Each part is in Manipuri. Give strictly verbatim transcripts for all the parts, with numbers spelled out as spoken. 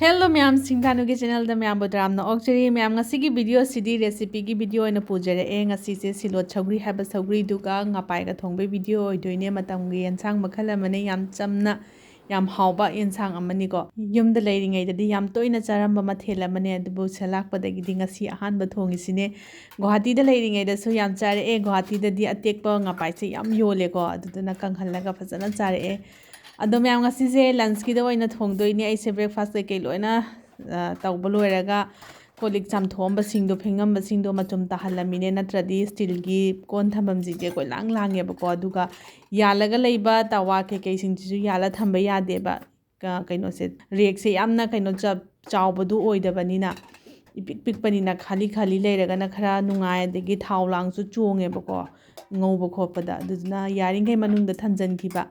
ꯍꯦꯜꯂꯣ ꯃꯌꯥꯝ, ꯁꯤꯡꯊꯥꯅꯨꯒꯤ ꯆꯦꯅꯦꯜꯗ ꯃꯌꯥꯝꯕꯨ ꯇꯔꯥꯝꯅ ꯑꯣꯛꯆꯔꯤ꯫ ꯃꯌꯥꯝ, ꯉꯁꯤꯒꯤ ꯚꯤꯗꯤꯑꯣꯁꯤꯗꯤ ꯔꯦꯁꯤꯄꯤꯒꯤ ꯚꯤꯗꯤꯑꯣ ꯑꯣꯏꯅ ꯄꯨꯖꯔꯛꯑꯦ꯫ ꯉꯁꯤꯁꯦ ꯁꯤꯂꯣꯠ ꯁꯧꯒ꯭ꯔꯤ ꯍꯥꯏꯕ ꯁꯧꯒ꯭ꯔꯤꯗꯨꯒ ꯉꯄꯥꯏꯒ ꯊꯣꯡꯕꯒꯤ ꯚꯤꯗꯤꯑꯣ ꯑꯣꯏꯗꯣꯏꯅꯦ꯫ ꯃꯇꯝꯒꯤ ꯌꯦꯟꯁꯥꯡ ꯃꯈꯜ ꯑꯃꯅꯦ, ꯌꯥꯝ ꯆꯝꯅ ꯌꯥꯝ ꯍꯥꯎꯕ ꯌꯦꯟꯁꯥꯡ ꯑꯃꯅꯤꯀꯣ꯫ ꯌꯨꯝꯗ ꯂꯩꯔꯤꯉꯩꯗꯗꯤ ꯌꯥꯝ ꯇꯣꯏꯅ ꯆꯥꯔꯝꯕ ꯃꯊꯦꯜ ꯑꯃꯅꯦ, ꯑꯗꯨꯕꯨ ꯁꯤꯗ ꯂꯥꯛꯄꯗꯒꯤꯗꯤ ꯉꯁꯤ ꯑꯍꯥꯟꯕ ꯊꯣꯡꯉꯤꯁꯤꯅꯦ꯫ ꯒꯨꯍꯥꯇꯤꯗ ꯂꯩꯔꯤꯉꯩꯗꯁꯨ ꯌꯥꯝ ꯆꯥꯔꯛꯑꯦ꯫ ꯒꯨꯍꯥꯇꯤꯗꯗꯤ ꯑꯇꯦꯛꯄ ꯉꯄꯥꯏꯁꯦ ꯌꯥꯝ ꯌꯣꯜꯂꯦꯀꯣ, ꯑꯗꯨꯗꯨꯅ ꯀꯪꯍꯜꯂꯒ ꯐꯖꯅ ꯆꯥꯔꯛꯑꯦ꯫ ꯑꯗꯣ ꯃꯌꯥꯝ, ꯉꯁꯤꯁꯦ ꯂꯟꯁꯀꯤꯗ ꯑꯣꯏꯅ ꯊꯣꯡꯗꯣꯏꯅꯦ꯫ ꯑꯩꯁꯦ ꯕ꯭ꯔꯦꯛꯐꯥꯁ ꯀꯩꯀꯩ ꯂꯣꯏꯅ, ꯑ, ꯇꯧꯕ ꯂꯣꯏꯔꯒ ꯀꯣꯜ ꯂꯤꯛ ꯆꯥꯝꯊꯣꯛꯑꯝꯕꯁꯤꯡꯗꯣ, ꯐꯦꯡꯉꯝꯕꯁꯤꯡꯗꯣ ꯃꯆꯨꯝ ꯇꯥꯍꯜꯂꯝꯃꯤꯅꯦ, ꯅꯠꯇ꯭ꯔꯗꯤ ꯁ꯭ꯇꯤꯜꯒꯤ ꯀꯣꯟ ꯊꯝꯐꯝꯁꯤꯡꯁꯦ ꯀꯣꯏꯂꯥꯡ ꯂꯥꯡꯉꯦꯕꯀꯣ꯫ ꯑꯗꯨꯒ ꯌꯥꯜꯂꯒ ꯂꯩꯕ ꯇꯋꯥ ꯀꯩꯀꯩꯁꯤꯡꯁꯤꯁꯨ ꯌꯥꯜꯂ ꯊꯝꯕ ꯌꯥꯗꯦꯕ꯫ ꯀ-, ꯀꯩꯅꯣꯁꯦ, ꯔꯦꯛꯁꯦ ꯌꯥꯝꯅ ꯀꯩꯅꯣ ꯆ-, ꯆꯥꯎꯕꯗꯨ ꯑꯣꯏꯗꯕꯅꯤꯅ, ꯏꯄꯤꯛ ꯄꯤꯛꯄꯅꯤꯅ ꯈꯥꯂꯤ ꯈꯥꯂꯤ ꯂꯩꯔꯒꯅ ꯈꯔ ꯅꯨꯡꯉꯥꯏ, ꯑꯗꯒꯤ ꯊꯥꯎ ꯂꯥꯡꯁꯨ ꯆꯣꯡꯉꯦꯕꯀꯣ ꯉꯧꯕ ꯈꯣꯠꯄꯗ꯫ ꯑꯗꯨꯗꯨꯅ ꯌꯥꯔꯤꯈꯩ ꯃꯅꯨꯡꯗ ꯊꯝꯖꯤꯟꯈꯤꯕ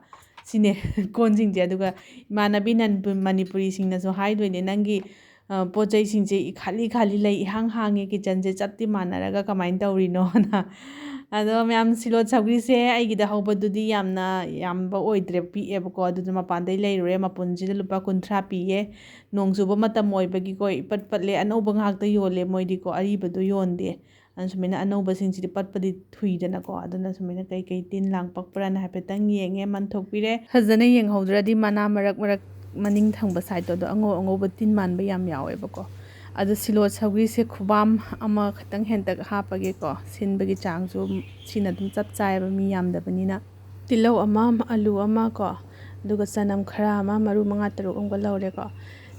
ꯁꯤꯅꯦ ꯀꯣꯟꯁꯤꯡꯁꯦ꯫ ꯑꯗꯨꯒ ꯏꯃꯥꯟꯅꯕꯤ ꯅꯟ-, ꯃꯅꯤꯄꯨꯔꯤꯁꯤꯡꯅꯁꯨ ꯍꯥꯏꯗꯣꯏꯅꯦ, "ꯅꯪꯒꯤ, ꯑ, ꯄꯣꯠ ꯆꯩꯁꯤꯡꯁꯦ ꯏ-, ꯈꯥꯂꯤ ꯈꯥꯂꯤ ꯂꯩ, ꯏꯍꯥꯡ ꯍꯥꯡꯉꯦ, ꯀꯤꯠꯆꯟꯁꯦ ꯆꯞꯇꯤ ꯃꯥꯟꯅꯔꯒ ꯀꯃꯥꯏꯅ ꯇꯧꯔꯤꯅꯣꯅ?" ꯑꯗꯣ ꯃꯌꯥꯝ, ꯁꯤꯂꯣꯠ ꯁꯧꯒ꯭ꯔꯤꯁꯦ ꯑꯩꯒꯤꯗ ꯍꯧꯕꯗꯨꯗꯤ ꯌꯥꯝꯅ ꯌꯥꯝꯕ ꯑꯣꯏꯗ꯭ꯔꯦ, ꯄꯤꯛꯑꯦꯕꯀꯣ꯫ ꯑꯗꯨꯗ ꯃꯄꯥꯟꯗꯩ ꯂꯩꯔꯨꯔꯦ, ꯃꯄꯨꯟꯁꯤꯗ ꯂꯨꯄꯥ ꯀꯨꯟꯊ꯭ꯔꯥ ꯄꯤꯌꯦ꯫ ꯅꯣꯡ ꯆꯨꯕ ꯃꯇꯝ ꯑꯣꯏꯕꯒꯤꯀꯣ, ꯏꯄꯠ ꯄꯠꯂꯦ꯫ ꯑꯅꯧꯕ ꯉꯥꯛꯇ ꯌꯣꯜꯂꯦ ꯃꯣꯏꯗꯤꯀꯣ, ꯑꯔꯤꯕꯗꯣ ꯌꯣꯟꯗꯦ꯫ ꯑꯗꯨꯅ ꯁꯨꯃꯥꯏꯅ ꯑꯅꯧꯕꯁꯤꯡꯁꯤꯗꯤ ꯄꯠꯄꯗꯤ ꯊꯨꯏꯗꯅꯀꯣ꯫ ꯑꯗꯨꯅ ꯁꯨꯃꯥꯏꯅ ꯀꯩꯀꯩ ꯇꯤꯟ ꯂꯥꯡ ꯄꯛꯄ꯭ꯔꯥꯅ ꯍꯥꯏꯐꯦꯠꯇꯪ ꯌꯦꯡꯉꯦ, ꯃꯟꯊꯣꯛꯄꯤꯔꯦ꯫ ꯐꯖꯅ ꯌꯦꯡꯍꯧꯗ꯭ꯔꯗꯤ ꯃꯅꯥ ꯃꯔꯛ ꯃꯔꯛ ꯃꯅꯤꯡ ꯊꯪꯕ ꯁꯥꯏꯠꯇꯣ, ꯑꯗꯣ ꯑꯉꯧ ꯑꯉꯧꯕ ꯇꯤꯟ ꯃꯥꯟꯕ ꯌꯥꯝ ꯌꯥꯎꯋꯦꯕꯀꯣ꯫ ꯑꯗꯣ ꯁꯤꯂꯣꯠ ꯁꯧꯒ꯭ꯔꯤꯁꯦ ꯈꯨꯕꯥꯝ ꯑꯃ ꯈꯛꯇꯪ ꯍꯦꯟꯇꯛ ꯍꯥꯞꯄꯒꯦꯀꯣ꯫ ꯁꯤꯟꯕꯒꯤ ꯆꯥꯡꯁꯨ ꯁꯤꯅ ꯑꯗꯨꯝ ꯆꯞ ꯆꯥꯏꯌꯦꯕ, ꯃꯤ ꯌꯥꯝꯗꯕꯅꯤꯅ꯫ ꯇꯤꯜꯍꯧ ꯑꯃ, ꯑꯂꯨ ꯑꯃ ꯀꯣ, ꯑꯗꯨꯒ ꯆꯅꯝ ꯈꯔ ꯑꯃ, ꯃꯔꯨ ꯃꯉꯥ ꯇꯔꯨꯛ ꯑꯃꯒ ꯂꯧꯔꯦꯀꯣ꯫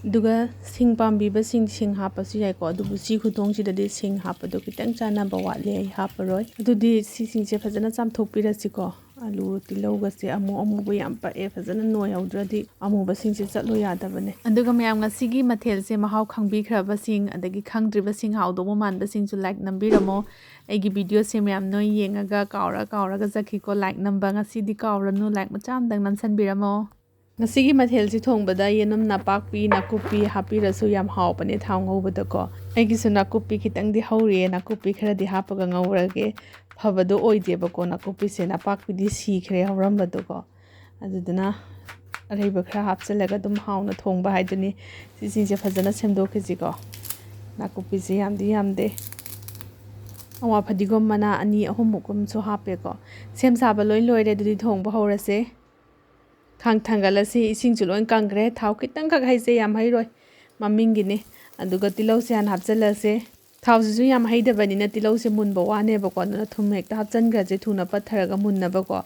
ꯑꯗꯨꯒ ꯁꯤꯡ ꯄꯥꯝꯕꯤꯕꯁꯤꯡ ꯁꯤꯡ ꯍꯥꯞꯄꯁꯨ ꯌꯥꯏꯀꯣ, ꯑꯗꯨꯕꯨ ꯁꯤ ꯈꯨꯊꯣꯡꯁꯤꯗꯗꯤ ꯁꯤꯡ ꯍꯥꯞꯄꯗꯣ ꯈꯤꯇꯪ ꯆꯥꯟꯅꯕ ꯋꯥꯠꯂꯦ, ꯑꯩ ꯍꯥꯞꯄꯔꯣꯏ꯫ ꯑꯗꯨꯗꯤ ꯁꯤꯁꯤꯡꯁꯦ ꯐꯖꯅ ꯆꯥꯝꯊꯣꯛꯄꯤꯔꯁꯤꯀꯣ꯫ ꯑꯂꯨ ꯇꯤꯜꯍꯧꯒꯁꯦ ꯑꯃꯨ ꯑꯃꯨꯕ ꯌꯥꯝ ꯄꯛꯑꯦ, ꯐꯖꯅ ꯅꯣꯏꯍꯧꯗ꯭ꯔꯗꯤ ꯑꯃꯨꯕꯁꯤꯡꯁꯦ ꯆꯠꯂꯨ ꯌꯥꯗꯕꯅꯦ꯫ ꯑꯗꯨꯒ ꯃꯌꯥꯝ, ꯉꯁꯤꯒꯤ ꯃꯊꯦꯜꯁꯦ ꯃꯍꯥꯎ ꯈꯪꯕꯤꯈ꯭ꯔꯕꯁꯤꯡ ꯑꯗꯒꯤ ꯈꯪꯗ꯭ꯔꯤꯕꯁꯤꯡ, ꯍꯥꯎꯗꯧꯕ ꯃꯥꯟꯕꯁꯤꯡꯁꯨ ꯂꯥꯏꯛ ꯅꯝꯕꯤꯔꯝꯃꯣ꯫ ꯑꯩꯒꯤ ꯚꯤꯗꯤꯑꯣꯁꯦ ꯃꯌꯥꯝ ꯅꯣꯏ ꯌꯦꯡꯉꯒ ꯀꯥꯎꯔ ꯀꯥꯎꯔꯒ ꯆꯠꯈꯤꯀꯣ꯫ ꯂꯥꯏꯛ ꯅꯝꯕ ꯉꯁꯤꯗꯤ ꯀꯥꯎꯔꯅꯨ, ꯂꯥꯏꯛ ꯃꯆꯥ ꯑꯝꯇꯪ ꯅꯝꯁꯟꯕꯤꯔꯝꯃꯣ꯫ ꯉꯁꯤꯒꯤ ꯃꯊꯦꯜꯁꯤ ꯊꯣꯡꯕꯗ ꯌꯦꯅꯨꯝ ꯅꯄꯥꯛꯄꯤ, ꯅꯥꯀꯨꯞꯄꯤ ꯍꯥꯞꯄꯤꯔꯁꯨ ꯌꯥꯝ ꯍꯥꯎꯕꯅꯦ ꯊꯥꯎ ꯉꯧꯕꯗꯀꯣ꯫ ꯑꯩꯒꯤꯁꯨ ꯅꯥꯀꯨꯞꯄꯤ ꯈꯤꯇꯪꯗꯤ ꯍꯧꯔꯤꯌꯦ, ꯅꯥꯀꯨꯞꯄꯤ ꯈꯔꯗꯤ ꯍꯥꯞꯄꯒ ꯉꯧꯔꯒꯦ꯫ ꯐꯕꯗꯣ ꯑꯣꯏꯗꯦꯕꯀꯣ ꯅꯥꯀꯨꯞꯄꯤꯁꯦ, ꯅꯄꯥꯛꯄꯤꯗꯤ ꯁꯤꯈ꯭ꯔꯦ ꯍꯧꯔꯝꯕꯗꯣꯀꯣ꯫ ꯑꯗꯨꯗꯨꯅ ꯑꯔꯩꯕ ꯈꯔ ꯍꯥꯞꯆꯤꯜꯂꯒ ꯑꯗꯨꯝ ꯍꯥꯎꯅ ꯊꯣꯡꯕ ꯍꯥꯏꯗꯨꯅꯤ꯫ ꯁꯤꯁꯤꯡꯁꯦ ꯐꯖꯅ ꯁꯦꯝꯗꯣꯛꯈꯤꯁꯤꯀꯣ꯫ ꯅꯥꯀꯨꯞꯄꯤꯁꯦ ꯌꯥꯝꯗꯤ ꯌꯥꯝꯗꯦ꯫ ꯑꯋꯥ ꯐꯗꯤꯒꯣꯝ ꯃꯅꯥ ꯑꯅꯤ ꯑꯍꯨꯝꯃꯨꯛ ꯀꯨꯝꯁꯨ ꯍꯥꯞꯄꯦꯀꯣ꯫ ꯁꯦꯝ ꯁꯥꯕ ꯂꯣꯏ ꯂꯣꯏꯔꯦ, ꯑꯗꯨꯗꯤ ꯊꯣꯡꯕ ꯍꯧꯔꯁꯦ꯫ ꯈꯥꯡ ꯊꯥꯡꯒꯠꯂꯁꯤ꯫ ꯏꯁꯤꯡꯁꯨ ꯂꯣꯏ ꯀꯪꯈ꯭ꯔꯦ꯫ ꯊꯥꯎ ꯈꯤꯇꯪꯈꯛ ꯍꯩꯖꯩ, ꯌꯥꯝ ꯍꯩꯔꯣꯏ, ꯃꯃꯤꯡꯒꯤꯅꯤ꯫ ꯑꯗꯨꯒ ꯇꯤꯜꯍꯧꯁꯦ ꯍꯥꯟꯅ ꯍꯥꯞꯆꯤꯜꯂꯁꯦ꯫ ꯊꯥꯎꯁꯤꯁꯨ ꯌꯥꯝ ꯍꯩꯗꯕꯅꯤꯅ ꯇꯤꯜꯍꯧꯁꯦ ꯃꯨꯟꯕ ꯋꯥꯅꯦꯕꯀꯣ, ꯑꯗꯨꯅ ꯊꯨꯝ ꯍꯦꯛꯇ ꯍꯥꯞꯆꯤꯟꯈ꯭ꯔꯁꯦ, ꯊꯨꯅ ꯄꯠꯊꯔꯒ ꯃꯨꯟꯅꯕꯀꯣ꯫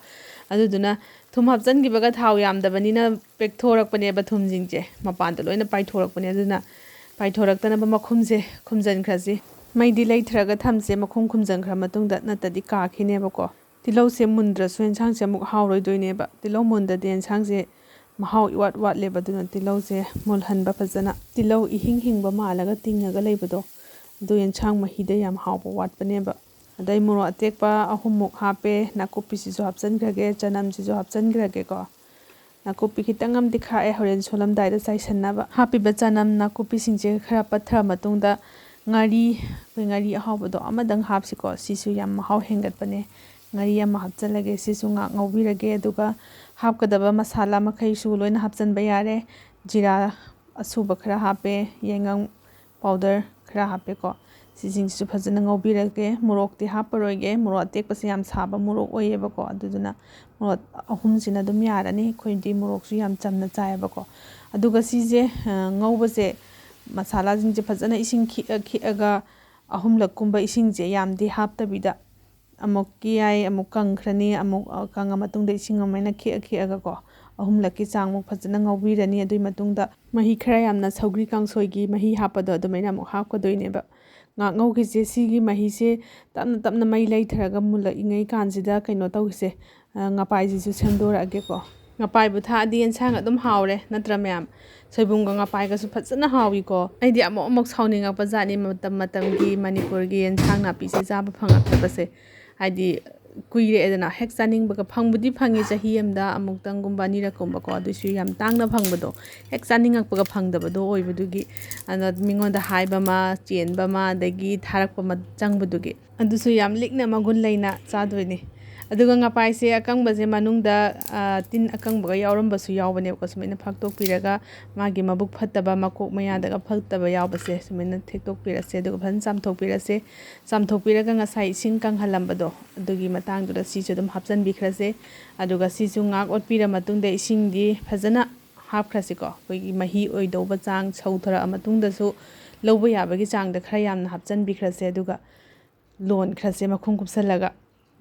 ꯑꯗꯨꯗꯨꯅ ꯊꯨꯝ ꯍꯥꯞꯆꯤꯟꯈꯤꯕꯒ ꯊꯥꯎ ꯌꯥꯝꯗꯕꯅꯤꯅ ꯄꯦꯛꯊꯣꯔꯛꯄꯅꯦꯕ, ꯊꯨꯝꯁꯤꯡꯁꯦ ꯃꯄꯥꯟꯗ ꯂꯣꯏꯅ ꯄꯥꯏꯊꯣꯔꯛꯄꯅꯦ꯫ ꯑꯗꯨꯅ ꯄꯥꯏꯊꯣꯔꯛꯇꯅꯕ ꯃꯈꯨꯝꯁꯦ ꯈꯨꯝꯖꯤꯟꯈ꯭ꯔꯁꯤ꯫ ꯃꯩꯗꯤ ꯂꯩꯊꯔꯒ ꯊꯝꯁꯦ, ꯃꯈꯨꯝ ꯈꯨꯝꯖꯤꯟꯈ꯭ꯔ ꯃꯇꯨꯡꯗ, ꯅꯠꯇ꯭ꯔꯗꯤ ꯀꯥꯈꯤꯅꯦꯕꯀꯣ꯫ ꯇꯤꯜꯍꯧꯁꯦ ꯃꯨꯟꯗ꯭ꯔꯁꯨ ꯌꯦꯟꯁꯥꯡꯁꯦ ꯑꯃꯨꯛ ꯍꯥꯎꯔꯣꯏꯗꯣꯏꯅꯦꯕ꯫ ꯇꯤꯜꯍꯧ ꯃꯨꯟꯗꯗꯤ ꯌꯦꯟꯁꯥꯡꯁꯦ ꯃꯍꯥꯎ ꯏꯋꯥꯠ ꯋꯥꯠꯂꯦꯕ꯫ ꯑꯗꯨꯅ ꯇꯤꯜꯍꯧꯁꯦ ꯃꯨꯜꯍꯟꯕ ꯐꯖꯅ꯫ ꯇꯤꯜꯍꯧ ꯏꯍꯤꯡ ꯍꯤꯡꯕ ꯃꯥꯜꯂꯒ ꯇꯤꯡꯉꯒ ꯂꯩꯕꯗꯣ, ꯑꯗꯨ ꯌꯦꯟꯁꯥꯡ ꯃꯍꯤꯗ ꯌꯥꯝ ꯍꯥꯎꯕ ꯋꯥꯠꯄꯅꯦꯕ꯫ ꯑꯗꯩ ꯃꯣꯔꯣꯛ ꯑꯇꯦꯛꯄ ꯑꯍꯨꯝꯃꯨꯛ ꯍꯥꯞꯄꯦ꯫ ꯅꯥꯀꯨꯞꯄꯤꯁꯤꯁꯨ ꯍꯥꯞꯆꯤꯟꯈ꯭ꯔꯒꯦ, ꯆꯅꯝꯁꯤꯁꯨ ꯍꯥꯞꯆꯤꯟꯈ꯭ꯔꯒꯦꯀꯣ꯫ ꯅꯥꯀꯨꯞꯄꯤ ꯈꯤꯇꯪ ꯑꯃꯗꯤ ꯈꯥꯛꯑꯦ, ꯍꯣꯔꯦꯟ ꯁꯣꯜꯂꯝꯗꯥꯏꯗ ꯆꯥꯏꯁꯟꯅꯕ꯫ ꯍꯥꯞꯄꯤꯕ ꯆꯅꯝ, ꯅꯥꯀꯨꯞꯄꯤꯁꯤꯡꯁꯦ ꯈꯔ ꯄꯠꯊꯔ ꯃꯇꯨꯡꯗ ꯉꯥꯔꯤ, ꯑꯩꯈꯣꯏ ꯉꯥꯔꯤ ꯑꯍꯥꯎꯕꯗꯣ ꯑꯃꯗꯪ ꯍꯥꯞꯁꯤꯀꯣ꯫ ꯁꯤꯁꯨ ꯌꯥꯝ ꯃꯍꯥꯎ ꯍꯦꯟꯒꯠꯄꯅꯦ꯫ ꯉꯥꯔꯤ ꯑꯃ ꯍꯥꯞꯆꯤꯜꯂꯒꯦ꯫ ꯁꯤꯁꯨ ꯉꯥꯏꯍꯥꯛ ꯉꯧꯕꯤꯔꯒꯦ꯫ ꯑꯗꯨꯒ ꯍꯥꯞꯀꯗꯕ ꯃꯁꯥꯂꯥ ꯃꯈꯩꯁꯨ ꯂꯣꯏꯅ ꯍꯥꯞꯆꯤꯟꯕ ꯌꯥꯔꯦ꯫ ꯖꯤꯔꯥ ꯑꯁꯨꯕ ꯈꯔ ꯍꯥꯞꯄꯦ, ꯌꯥꯏꯉꯪ ꯄꯥꯎꯗꯔ ꯈꯔ ꯍꯥꯞꯄꯦꯀꯣ꯫ ꯁꯤꯁꯤꯡꯁꯤꯁꯨ ꯐꯖꯅ ꯉꯧꯕꯤꯔꯒꯦ꯫ ꯃꯣꯔꯣꯛꯇꯤ ꯍꯥꯞꯄꯔꯣꯏꯒꯦ, ꯃꯣꯔꯣꯛ ꯑꯇꯦꯛꯄꯁꯦ ꯌꯥꯝ ꯁꯥꯕ ꯃꯣꯔꯣꯛ ꯑꯣꯏꯌꯦꯕꯀꯣ꯫ ꯑꯗꯨꯗꯨꯅ ꯃꯣꯔꯣꯛ ꯑꯍꯨꯝꯁꯤꯅ ꯑꯗꯨꯝ ꯌꯥꯔꯅꯤ꯫ ꯑꯩꯈꯣꯏꯗꯤ ꯃꯣꯔꯣꯛꯁꯨ ꯌꯥꯝ ꯆꯝꯅ ꯆꯥꯏꯌꯦꯕꯀꯣ꯫ ꯑꯗꯨꯒ ꯁꯤꯁꯦ, ꯑ, ꯉꯧꯕꯁꯦ, ꯃꯁꯥꯂꯥꯁꯤꯡꯁꯦ ꯐꯖꯅ ꯏꯁꯤꯡ ꯈꯤꯛꯑ ꯈꯤꯛꯑꯒ ꯑꯍꯨꯝꯂꯛꯀꯨꯝꯕ ꯏꯁꯤꯡꯁꯦ ꯌꯥꯝꯗꯤ ꯍꯥꯞꯇꯕꯤꯗ, ꯑꯃꯨꯛꯀꯤ ꯌꯥꯏ, ꯑꯃꯨꯛ ꯀꯪꯈ꯭ꯔꯅꯤ, ꯑꯃꯨꯛ, ꯑ, ꯀꯪꯉ ꯃꯇꯨꯡꯗ ꯏꯁꯤꯡ ꯑꯃꯥꯏꯅ ꯈꯤꯛꯑ ꯈꯤꯛꯑꯒꯀꯣ, ꯑꯍꯨꯝꯂꯛꯀꯤ ꯆꯥꯡꯃꯨꯛ ꯐꯖꯅ ꯉꯧꯕꯤꯔꯅꯤ꯫ ꯑꯗꯨꯒꯤ ꯃꯇꯨꯡꯗ ꯃꯍꯤ ꯈꯔ ꯌꯥꯝꯅ ꯁꯧꯒ꯭ꯔꯤ ꯀꯥꯡꯁꯣꯏꯒꯤ ꯃꯍꯤ ꯍꯥꯞꯄꯗꯣ ꯑꯗꯨꯃꯥꯏꯅ ꯑꯃꯨꯛ ꯍꯥꯞꯀꯗꯣꯏꯅꯦꯕ꯫ ꯉꯥꯛ ꯉꯧꯈꯤꯁꯦ꯫ ꯁꯤꯒꯤ ꯃꯍꯤꯁꯦ ꯇꯞꯅ ꯇꯞꯅ ꯃꯩ ꯂꯩꯊꯔꯒ ꯃꯨꯜꯂꯛꯏꯉꯩ ꯀꯥꯟꯁꯤꯗ ꯀꯩꯅꯣ ꯇꯧꯁꯦ, ꯑ, ꯉꯄꯥꯏꯁꯤꯁꯨ ꯁꯦꯝꯗꯣꯔꯛꯑꯒꯦꯀꯣ꯫ ꯉꯄꯥꯏꯕꯨ ꯊꯥꯛꯑꯗꯤ ꯌꯦꯟꯁꯥꯡ ꯑꯗꯨꯝ ꯍꯥꯎꯔꯦ, ꯅꯠꯇ꯭ꯔ ꯃꯌꯥꯝ? ꯁꯣꯏꯕꯨꯝꯒ ꯉꯄꯥꯏꯒꯁꯨ ꯐꯖꯅ ꯍꯥꯎꯏꯀꯣ꯫ ꯑꯩꯗꯤ ꯑꯃꯨꯛ ꯑꯃꯨꯛ ꯁꯥꯎꯅꯤꯡꯉꯛꯄ ꯖꯥꯠꯅꯤ, ꯃꯇꯝ ꯃꯇꯝꯒꯤ ꯃꯅꯤꯄꯨꯔꯒꯤ ꯌꯦꯟꯁꯥꯡ ꯅꯥꯄꯤꯁꯦ ꯆꯥꯕ ꯐꯪꯉꯛꯇꯕꯁꯦ꯫ ꯍꯥꯏꯗꯤ ꯀꯨꯏꯔꯛꯑꯦꯗꯅ, ꯍꯦꯛ ꯆꯥꯅꯤꯡꯕꯒ꯫ ꯐꯪꯕꯨꯗꯤ ꯐꯪꯉꯤ ꯆꯍꯤ ꯑꯃꯗ ꯑꯃꯨꯛꯇꯪꯒꯨꯝꯕ, ꯑꯅꯤꯔꯛꯀꯨꯝꯕꯀꯣ, ꯑꯗꯨꯏꯁꯨ ꯌꯥꯝ ꯇꯥꯡꯅ ꯐꯪꯕꯗꯣ, ꯍꯦꯛ ꯆꯥꯅꯤꯡꯉꯛꯄꯒ ꯐꯪꯗꯕꯗꯣ ꯑꯣꯏꯕꯗꯨꯒꯤ꯫ ꯑꯗ ꯃꯤꯉꯣꯟꯗ ꯍꯥꯏꯕ ꯑꯃ, ꯆꯦꯟꯕ ꯑꯃ, ꯑꯗꯒꯤ ꯊꯥꯔꯛꯄ ꯑꯃ ꯆꯪꯕꯗꯨꯒꯤ꯫ ꯑꯗꯨꯁꯨ ꯌꯥꯝ ꯂꯤꯛꯅ ꯃꯒꯨꯟ ꯂꯩꯅ ꯆꯥꯗꯣꯏꯅꯤ꯫ ꯑꯗꯨꯒ ꯉꯄꯥꯏꯁꯦ ꯑꯀꯪꯕꯁꯦ ꯃꯅꯨꯡꯗ, ꯑ, ꯇꯤꯟ ꯑꯀꯪꯕꯒ ꯌꯥꯎꯔꯝꯕꯁꯨ ꯌꯥꯎꯕꯅꯦꯕꯀꯣ꯫ ꯁꯨꯃꯥꯏꯅ ꯐꯥꯛꯇꯣꯛꯄꯤꯔꯒ ꯃꯥꯒꯤ ꯃꯕꯨꯛ ꯐꯠꯇꯕ, ꯃꯀꯣꯛ ꯃꯌꯥꯗꯒ ꯐꯠꯇꯕ ꯌꯥꯎꯕꯁꯦ ꯁꯨꯃꯥꯏꯅ ꯊꯦꯛꯇꯣꯛꯄꯤꯔꯁꯦ꯫ ꯑꯗꯨꯒ ꯐꯖꯅ ꯆꯥꯝꯊꯣꯛꯄꯤꯔꯁꯦ꯫ ꯆꯥꯝꯊꯣꯛꯄꯤꯔꯒ ꯉꯁꯥꯏ ꯏꯁꯤꯡ ꯀꯪꯍꯜꯂꯝꯕꯗꯣ ꯑꯗꯨꯒꯤ ꯃꯇꯥꯡꯗꯨꯗ ꯁꯤꯁꯨ ꯑꯗꯨꯝ ꯍꯥꯞꯆꯤꯟꯕꯤꯈ꯭ꯔꯁꯦ꯫ ꯑꯗꯨꯒ ꯁꯤꯁꯨ ꯉꯥꯏꯍꯥꯛ ꯑꯣꯠꯄꯤꯔ ꯃꯇꯨꯡꯗ ꯏꯁꯤꯡꯗꯤ ꯐꯖꯅ ꯍꯥꯞꯈ꯭ꯔꯁꯤꯀꯣ꯫ ꯑꯩꯈꯣꯏꯒꯤ ꯃꯍꯤ ꯑꯣꯏꯗꯧꯕ ꯆꯥꯡ ꯁꯧꯊꯔꯛꯑ ꯃꯇꯨꯡꯗꯁꯨ ꯂꯧꯕ ꯌꯥꯕꯒꯤ ꯆꯥꯡꯗ ꯈꯔ ꯌꯥꯝꯅ ꯍꯥꯞꯆꯤꯟꯕꯤꯈ꯭ꯔꯁꯦ꯫ ꯑꯗꯨꯒ ꯂꯣꯟꯈ꯭ꯔꯁꯦ ꯃꯈꯨꯝ ꯀꯨꯞꯁꯜꯂꯒ꯫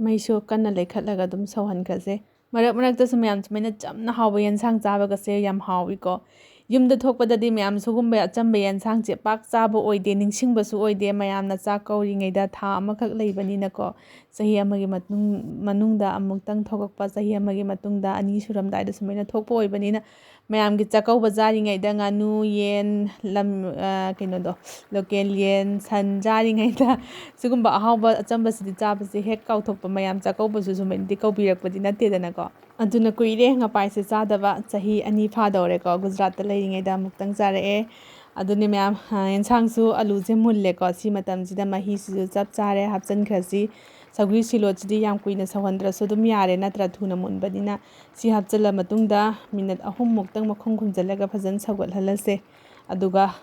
ꯃꯩꯁꯨ ꯀꯟꯅ ꯂꯩꯈꯠꯂꯒ ꯑꯗꯨꯝ ꯁꯧꯍꯟꯈ꯭ꯔꯁꯦ꯫ ꯃꯔꯛ ꯃꯔꯛꯇ ꯁꯨꯃꯥꯏꯅ ꯆꯝꯅ ꯍꯥꯎꯕ ꯌꯦꯟꯁꯥꯡ ꯆꯥꯕꯒꯁꯦ ꯌꯥꯝ ꯍꯥꯎꯏꯀꯣ꯫ ꯌꯨꯝꯗ ꯊꯣꯛꯄꯗꯗꯤ ꯃꯌꯥꯝ ꯁꯤꯒꯨꯝꯕ ꯑꯆꯝꯕ ꯌꯦꯟꯁꯥꯡꯁꯦ ꯄꯥꯛ ꯆꯥꯕ ꯑꯣꯏꯗꯦ, ꯅꯤꯡꯁꯤꯡꯕꯁꯨ ꯑꯣꯏꯗꯦ꯫ ꯃꯌꯥꯝꯅ ꯆꯥꯛ ꯀꯧꯔꯤꯉꯩꯗ ꯊꯥ ꯑꯃꯈꯛ ꯂꯩꯕꯅꯤꯅꯀꯣ, ꯆꯍꯤ ꯑꯃꯒꯤ ꯃꯇꯨꯡ, ꯃꯅꯨꯡꯗ ꯑꯃꯨꯛꯇꯪ ꯊꯣꯛꯂꯛꯄ, ꯆꯍꯤ ꯑꯃꯒꯤ ꯃꯇꯨꯡꯗ ꯑꯅꯤ ꯁꯨꯔꯝꯗꯥꯏꯗ ꯁꯨꯃꯥꯏꯅ ꯊꯣꯛꯄ ꯑꯣꯏꯕꯅꯤꯅ, ꯃꯌꯥꯝꯒꯤ ꯆꯥꯛꯀꯧꯕ ꯆꯥꯔꯤꯉꯩꯗ ꯉꯥꯅꯨ, ꯌꯦꯟ, ꯂꯝ-, ꯑ, ꯀꯩꯅꯣꯗꯣ, ꯂꯣꯀꯦꯜ ꯌꯦꯟ, ꯁꯟ ꯆꯥꯔꯤꯉꯩꯗ ꯁꯤꯒꯨꯝꯕ ꯑꯍꯥꯎꯕ ꯑꯆꯝꯕꯁꯤꯗꯤ ꯆꯥꯕꯁꯦ ꯍꯦꯛ ꯀꯥꯎꯊꯣꯛꯄ꯫ ꯃꯌꯥꯝ ꯆꯥꯛꯀꯧꯕꯁꯨ ꯁꯨꯃꯥꯏꯅꯗꯤ ꯀꯧꯕꯤꯔꯛꯄꯗꯤ ꯅꯠꯇꯦꯗꯅꯀꯣ꯫ ꯑꯗꯨꯅ ꯀꯨꯏꯔꯦ ꯉꯄꯥꯏꯁꯦ ꯆꯥꯗꯕ, ꯆꯍꯤ ꯑꯅꯤ ꯐꯥꯗꯧꯔꯦꯀꯣ꯫ ꯒꯨꯖꯔꯥꯠꯇ ꯂꯩꯔꯤꯉꯩꯗ ꯑꯃꯨꯛꯇꯪ ꯆꯥꯔꯛꯑꯦ꯫ ꯑꯗꯨꯅꯦ ꯃꯌꯥꯝ, ꯑ, ꯌꯦꯟꯁꯥꯡꯁꯨ ꯑꯂꯨꯁꯦ ꯃꯨꯜꯂꯦꯀꯣ꯫ ꯁꯤ ꯃꯇꯝꯁꯤꯗ ꯃꯍꯤꯁꯤꯁꯨ ꯆꯞ ꯆꯥꯔꯦ, ꯍꯥꯞꯆꯤꯟꯈ꯭ꯔꯁꯤ꯫ ꯁꯧꯒ꯭ꯔꯤ ꯁꯤꯂꯣꯠꯁꯤꯗꯤ ꯌꯥꯝ ꯀꯨꯏꯅ ꯁꯧꯍꯟꯗ꯭ꯔꯁꯨ ꯑꯗꯨꯝ ꯌꯥꯔꯦ ꯅꯠꯇ꯭ꯔꯥ, ꯊꯨꯅ ꯃꯨꯟꯕꯅꯤꯅ꯫ ꯁꯤ ꯍꯥꯞꯆꯤꯜꯂ ꯃꯇꯨꯡꯗ ꯃꯤꯅꯠ ꯑꯍꯨꯝꯃꯨꯛꯇꯪ ꯃꯈꯨꯝ ꯈꯨꯝꯖꯤꯜꯂꯒ ꯐꯖꯅ ꯁꯧꯒꯠꯍꯜꯂꯁꯦ꯫ ꯑꯗꯨꯒ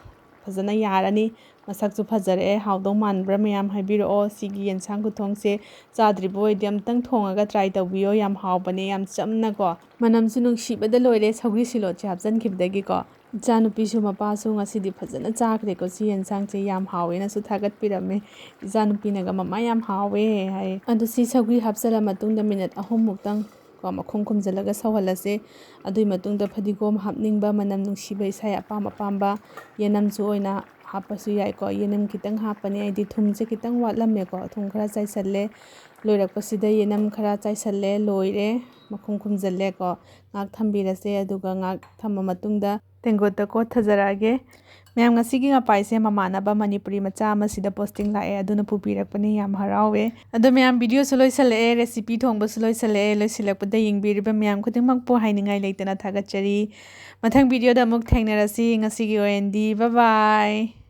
ꯐꯖꯅ ꯌꯥꯔꯅꯤ꯫ ꯃꯁꯛꯁꯨ ꯐꯖꯔꯛꯑꯦ꯫ ꯍꯥꯎꯗꯧ ꯃꯥꯟꯕ꯭ꯔꯥ ꯃꯌꯥꯝ ꯍꯥꯏꯕꯤꯔꯛꯑꯣ꯫ ꯁꯤꯒꯤ ꯌꯦꯟꯁꯥꯡ ꯈꯨꯊꯣꯡꯁꯦ ꯆꯥꯗ꯭ꯔꯤꯕ ꯑꯣꯏꯗꯤ ꯑꯝꯇꯪ ꯊꯣꯡꯉꯒ try ꯇꯧꯕꯤꯌꯣ꯫ ꯌꯥꯝ ꯍꯥꯎꯕꯅꯦ, ꯌꯥꯝ ꯆꯝꯅꯀꯣ꯫ ꯃꯅꯝꯁꯨ ꯅꯨꯡꯁꯤꯕꯗ ꯂꯣꯏꯔꯦ ꯁꯧꯒ꯭ꯔꯤ ꯁꯤꯂꯣꯠꯁꯦ ꯍꯥꯞꯆꯤꯟꯈꯤꯕꯗꯒꯤꯀꯣ꯫ ꯏꯆꯥꯅꯨꯄꯤꯁꯨ ꯃꯄꯥꯁꯨ ꯉꯁꯤꯗꯤ ꯐꯖꯅ ꯆꯥꯈ꯭ꯔꯦꯀꯣ꯫ ꯁꯤ ꯌꯦꯟꯁꯥꯡꯁꯦ ꯌꯥꯝ ꯍꯥꯎꯋꯦꯅꯁꯨ ꯊꯥꯒꯠꯄꯤꯔꯝꯃꯦ꯫ ꯏꯆꯥꯅꯨꯄꯤꯅꯒ "ꯃꯃꯥ ꯌꯥꯝ ꯍꯥꯎꯋꯦ" ꯍꯥꯏ꯫ ꯑꯗꯨ ꯁꯤ ꯁꯧꯒ꯭ꯔꯤ ꯍꯥꯞꯆꯤꯜꯂ ꯃꯇꯨꯡꯗ ꯃꯤꯅꯠ ꯑꯍꯨꯝꯃꯨꯛꯇꯪ ꯀꯣ ꯃꯈꯨꯝ ꯈꯨꯝꯖꯤꯜꯂꯒ ꯁꯧꯍꯜꯂꯁꯦ꯫ ꯑꯗꯨꯒꯤ ꯃꯇꯨꯡꯗ ꯐꯗꯤꯒꯣꯝ ꯍꯥꯞꯅꯤꯡꯕ, ꯃꯅꯝ ꯅꯨꯡꯁꯤꯕ, ꯏꯁꯥ ꯑꯄꯥꯝ ꯑꯄꯥꯝꯕ ꯌꯦꯅꯝꯁꯨ ꯑꯣꯏꯅ ꯍꯥꯞꯄꯁꯨ ꯌꯥꯏꯀꯣ꯫ ꯌꯦꯅꯝ ꯈꯤꯇꯪ ꯍꯥꯞꯄꯅꯦ, ꯑꯩꯗꯤ ꯊꯨꯝꯁꯦ ꯈꯤꯇꯪ ꯋꯥꯠꯂꯝꯃꯦꯀꯣ꯫ ꯊꯨꯝ ꯈꯔ ꯆꯥꯏꯁꯜꯂꯦ꯫ ꯂꯣꯏꯔꯛꯄꯁꯤꯗ ꯌꯦꯅꯝ ꯈꯔ ꯆꯥꯏꯁꯜꯂꯦ꯫ ꯂꯣꯏꯔꯦ꯫ ꯃꯈꯨꯝ ꯈꯨꯝꯖꯤꯜꯂꯦꯀꯣ꯫ ꯉꯥꯏꯍꯥꯛ ꯊꯝꯕꯤꯔꯁꯦ꯫ ꯑꯗꯨꯒ ꯉꯥꯏꯍꯥꯛ ꯊꯝꯃ ꯃꯇꯨꯡꯗ ꯇꯦꯡꯀꯣꯠꯇ ꯀꯣꯠꯊꯖꯔꯛꯑꯒꯦ꯫ ꯃꯌꯥꯝ, ꯉꯁꯤꯒꯤ ꯉꯄꯥꯏꯁꯦ ꯃꯃꯥꯟꯅꯕ ꯃꯅꯤꯄꯨꯔꯤ ꯃꯆꯥ ꯑꯃꯁꯤꯗ posting ꯂꯥꯛꯑꯦ, ꯑꯗꯨꯅ ꯄꯨꯕꯤꯔꯛꯄꯅꯦ꯫ ꯌꯥꯝ ꯍꯔꯥꯎꯋꯦ꯫ ꯑꯗꯣ ꯃꯌꯥꯝ, video ꯁꯨ ꯂꯣꯏꯁꯜꯂꯛꯑꯦ, recipe ꯊꯣꯡꯕꯁꯨ ꯂꯣꯏꯁꯜꯂꯛꯑꯦ꯫ ꯂꯣꯏꯁꯤꯜꯂꯛꯄꯗ ꯌꯦꯡꯕꯤꯔꯤꯕ ꯃꯌꯥꯝ ꯈꯨꯗꯤꯡꯃꯛꯄꯨ ꯍꯥꯏꯅꯤꯡꯉꯥꯏ ꯂꯩꯇꯅ ꯊꯥꯒꯠꯆꯔꯤ꯫ ꯃꯊꯪ video ꯗ ꯑꯃꯨꯛ ꯊꯦꯡꯅꯔꯁꯤ꯫ ꯉꯁꯤꯒꯤ ꯑꯣꯏꯅꯗꯤ bye bye꯫